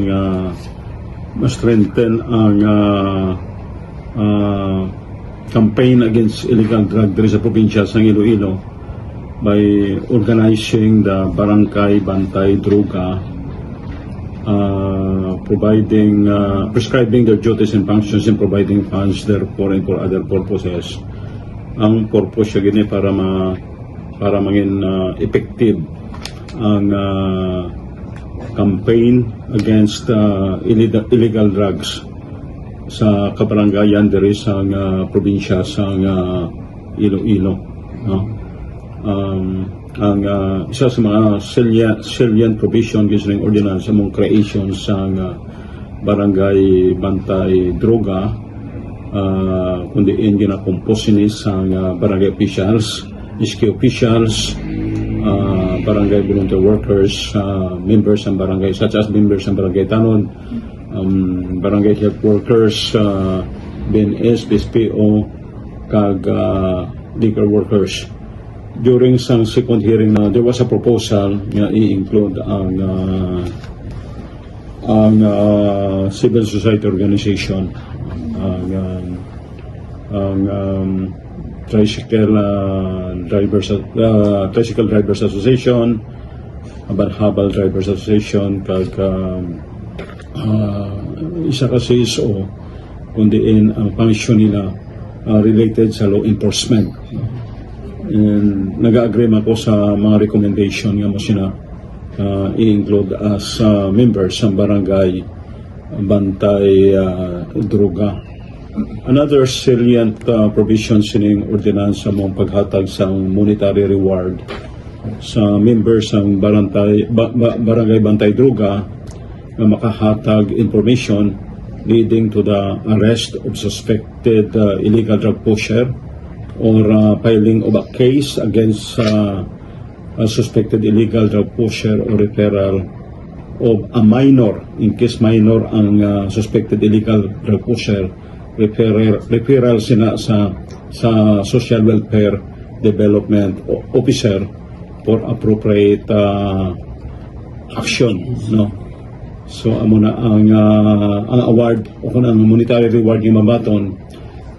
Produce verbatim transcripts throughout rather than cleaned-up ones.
Nga ma-strengthen ang, ah, ah, campaign against illegal drug diri sa probinsya sang Iloilo by organizing the Barangay Bantay Droga, ah, providing, ah, prescribing their duties and functions and providing funds therefore and for other purposes. Ang purpose siya gini para ma-, para mangin, ah, effective ang, ah, campaign against, ah, illegal, illegal drugs sa kabarangayan diri sa, ah, probinsya sa, ah, Iloilo, no? Um, ang, ah, isa sa mga salient, salient provision gining ordinance among creation sa, ah, Barangay Bantay Droga, ah, kundi in ginakompos ini sa, ah, barangay officials, S K officials, ah, barangay volunteer workers, ah, members ng barangay, such as members ng barangay tanod, um, barangay health workers, ah, B N S, B S P O, kag, ah, liquor workers. During sang second hearing na, there was a proposal nga i-include ang, ah, ang, ah, civil society organization, ang, ah, ang, um, tricycle, ah, drivers, ah, Tricycle Drivers Association, Habal-Habal Drivers Association, kag, um, ah, isa ka C S O, kundi in ang function nila, ah, related sa law enforcement. And nag-agree man ko sa mga recommendation nga mo sina, ah, i-include as, ah, members sa barangay Bantay, ah, Droga. Another salient, ah, provision sining ordinansa mong paghatag sang monetary reward sa members sang barangay, ba-, ba-, Barangay Bantay Droga nga makahatag information leading to the arrest of suspected, uh, illegal drug pusher or, uh, filing of a case against, uh, a suspected illegal drug pusher or referral of a minor, in case minor ang, uh, suspected illegal drug pusher, referral, referral sina sa, sa social welfare development o-, officer for appropriate, uh, action, no? So, amo na ang, ah, ang award o kung ang monetary reward nga mabaton,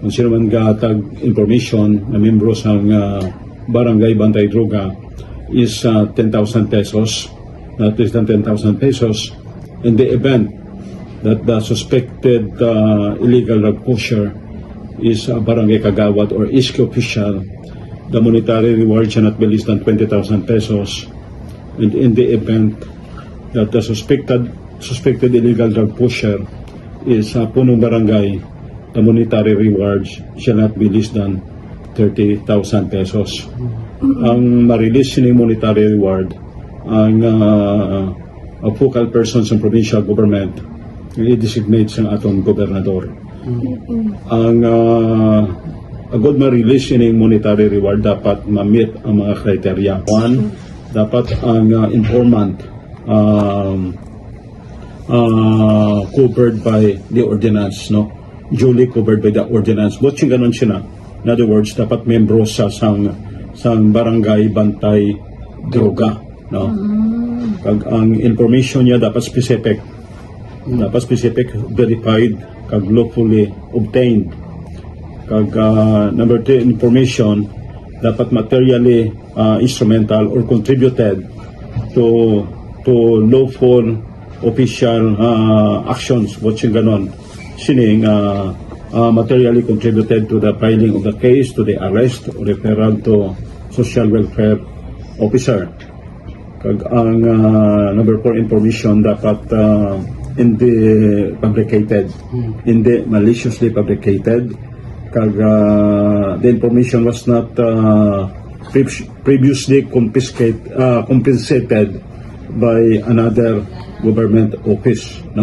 kung sino man gatag information na membro sang, ah, Barangay Bantay Droga is, ah, ten thousand pesos, not less than ten thousand pesos. In the event that the suspected, ah, illegal drug pusher is a barangay kagawad or S K official, the monetary reward shall not be less than twenty thousand pesos. And in the event that the suspected, suspected illegal drug pusher is sa punong barangay, the monetary reward shall not be less than thirty thousand pesos. Ang ma-release sining monetary reward, ang, ah, ah, focal person sa provincial government nga i-designate sa aton gobernador. Ang, ah, agod ma-release ining monetary reward, dapat ma-meet ang mga criteria. One, dapat ang, ah, informant, um, ah, covered by the ordinance, no? Duly covered by the ordinance. But sing ganon sila, in other words, dapat membro sa sang, sang barangay bantay droga, no? Kag ang information niya dapat specific. Dapat specific, verified, kag lawfully obtained. Kag, ah, number three, information dapat materially, ah, instrumental or contributed to, to lawful official, ah, actions, but sing ganon, sining, ah, ah, materially contributed to the filing of the case, to the arrest, or referral to social welfare officer. Kag ang, ah, number four, information dapat, ah, hindi fabricated, hindi maliciously fabricated. Kag, ah, the information was not, ah, pre- previously confiscate, ah, compensated by another government office, no?